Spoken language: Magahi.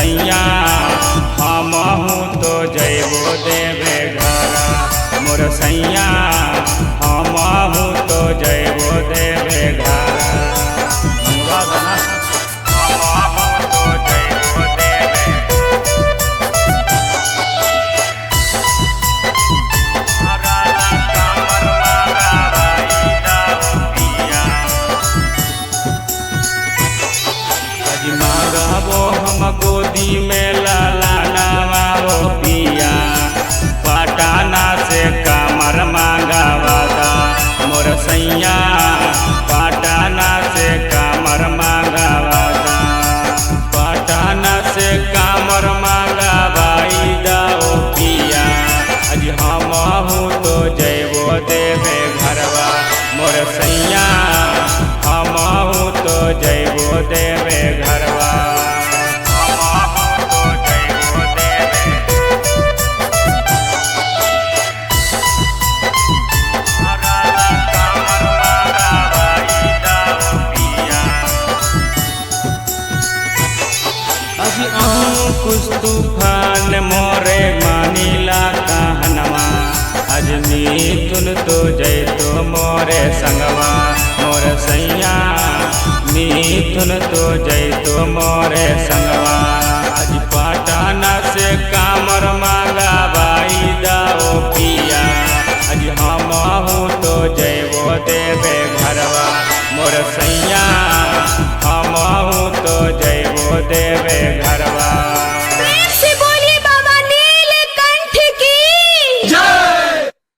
सैया हमहू तो जइबो देवे घरा। मोर सैया हमहू तो जइबो देवे घरा। हमहू तो जइबो देवे कामर मंगावाई दाओ पिया। आज मांगबो हम गोदी में लाला नवाओ पिया, पटाना से कामर मांगावादा। मोर सैया पटाना से कामर मांगावादा, पटाना से कामर मांगावाई दाओ पिया। आज हमहू तो जइबो देवे घरवा। मोर सैया हमहू तो जइबो देवे घरवा। हमहू तो जइबो देवे कामर मंगावाई दाओ पिया। अभी अंकुश तूफान मोरे मानिला कहनवा, आज मिथुन तो जैतो मोरे संगवा। मोर सैया मिथुन तो जैतो मोरे संगवा। आज पटाना से कामर मांगावाई दाओ पिया, आज हमहू तो जइबो देवे घरवा। मोर सैया हमहू तो जइबो देवे।